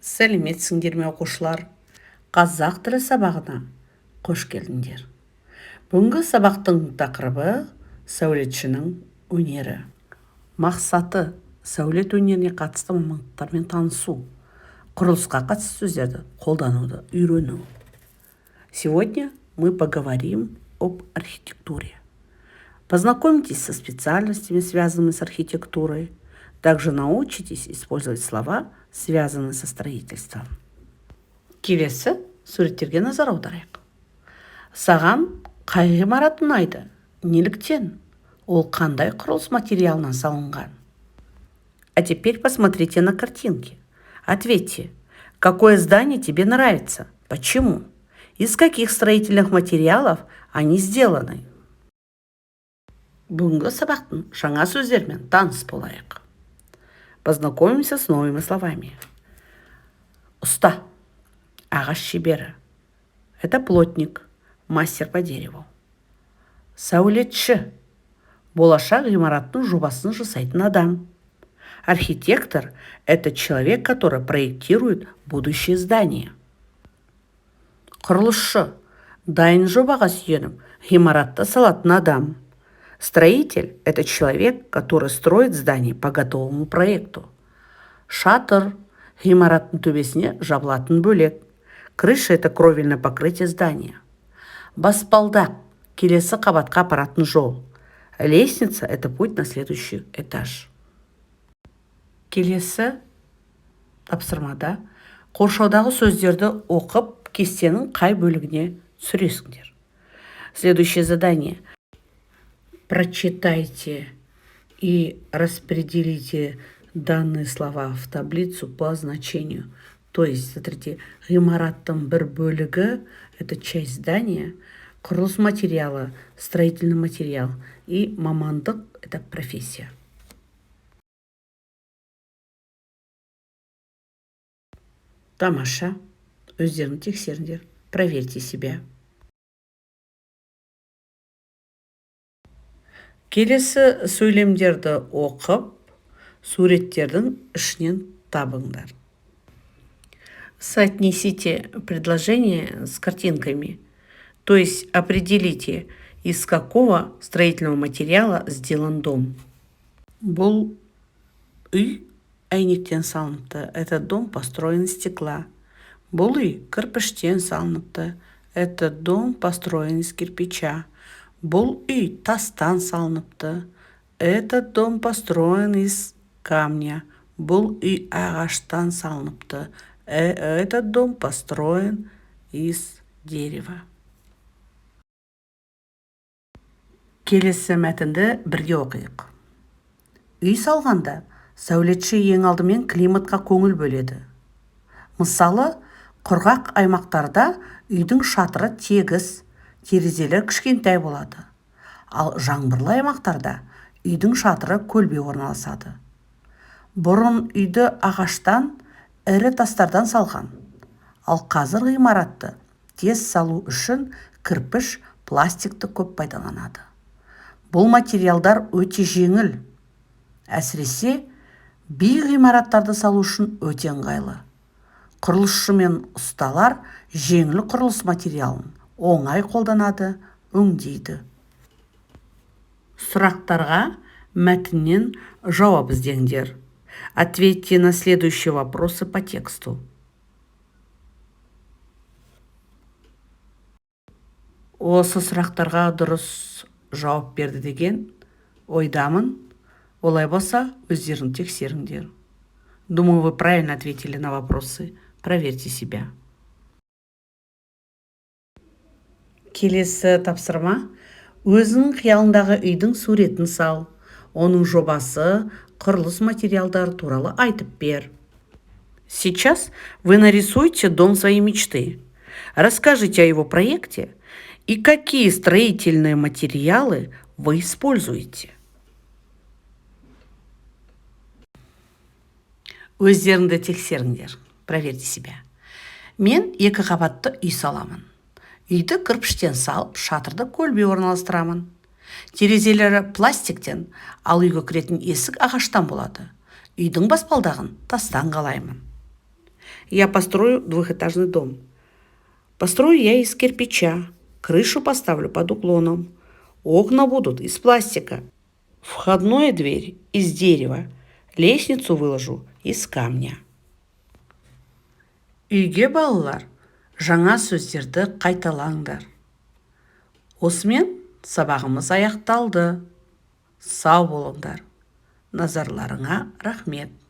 Сәлеметсіңдер ме, оқушылар! Қазақ тілі сабағына қош келдіңдер. Бүгінгі сабақтың тақырыбы: сәулетшінің өнері. Мақсаты: сәулет өнеріне қатысты мамандықтармен танысу, құрылысқа қатысты сөздерді қолдануды үйрену. Сегодня мы поговорим об архитектуре. Познакомьтесь со специальностями, связанными с архитектурой. Также научитесь использовать слова, связанные со строительством. Келесі суреттерге назар аударайық. Саған қай ғимарат ұнайды? Неліктен? Ол қандай құрылыс материалынан салынған? А теперь посмотрите на картинки. Ответьте, какое здание тебе нравится? Почему? Из каких строительных материалов они сделаны? Бүгінгі сабақтың жаңа сөздерімен таныс болайық. Познакомимся с новыми словами. Ұста – ағаш шебері. Это плотник, мастер по дереву. Сәулетші – болашақ ғимараттың жобасын жасайтын адам. Архитектор – это человек, который проектирует будущее здание. Құрылысшы – дайын жобаға сүйеніп, ғимаратты салатын адам. Строитель – это человек, который строит здание по готовому проекту. Шатыр – ғимараттың төбесіне жабылатын бөлек. Крыша – это кровельное покрытие здания. Баспалдақ – келесі қабатқа апаратын жол. Лестница – это путь на следующий этаж. Келесі тапсырмада қоршаудағы сөздерді оқып, кестенің қай бөлігіне түсіресіңдер? Следующее задание. Прочитайте и распределите данные слова в таблицу по значению. То есть, смотрите, ғимараттың бір бөлігі – это часть здания, құрылыс материалы – строительный материал, и мамандық – это профессия. Тамаша, өздерің тексеріңдер, проверьте себя. Келесі сөйлемдерді оқып, суреттердің ішінен табыңдар. Соотнесите предложение с картинками, то есть определите, из какого строительного материала сделан дом. Бұл үй әйнектен салыныпты. Этот дом построен из стекла. Бұл үй кірпіштен салыныпты. Этот дом построен из кирпича. Бұл үй тастан салыныпты. Этот дом построен из камня. Бұл үй ағаштан салыныпты. Этот дом построен из дерева. Келесі мәтінді бірге оқиық. Үй салғанда сәулетші ең алдымен климатқа көңіл бөледі. Мысалы, құрғақ аймақтарда үйдің шатыры тегіс, терезелер кішкентай болады. Ал жаңбырлы аймақтарда үйдің шатыры көлбеу орналасады. Бұрын үйді ағаштан, ірі тастардан салған. Ал қазір ғимаратты тез салу үшін кірпіш, пластикті көп пайдаланады. Бұл материалдар өте жеңіл. Әсіресе биік ғимараттарды салу үшін өте ыңғайлы. Құрылысшы мен ұсталар жеңіл құрылыс материалын оңай қолданады, өңдейді. Сұрақтарға мәтіннен жауап іздеңдер. Ответьте на следующие вопросы по тексту. Осы сұрақтарға дұрыс жауап берді деген ойдамын. Олай болса, өздерің тексеріңдер. Думаю, вы правильно ответили на вопросы. Проверьте себя. Келесі тапсырма: өзіңнің қиялыңдағы үйдің суретін сал, оның жобасы, құрылыс материалдары туралы айтып бер. Сейчас вы нарисуете дом своей мечты. Расскажите о его проекте и какие строительные материалы вы используете. Өздеріңді тексеріңдер. Проверьте себя. Мен екі қабатты үй саламын. Үйді кірпіштен салып, шатырды көлбеу орналастырамын. Терезелері пластиктен, ал үйге кіретін есік ағаштан болады. Үйдің баспалдағын тастан қалаймын. Я построю двухэтажный дом. Построю я из кирпича. Крышу поставлю под уклоном. Окна будут из пластика. Входная дверь из дерева. Лестницу выложу из камня. Үйге, балалар, жаңа сөздерді қайталаңдар. Осымен сабағымыз аяқталды. Сау болыңдар, назарларыңа рахмет.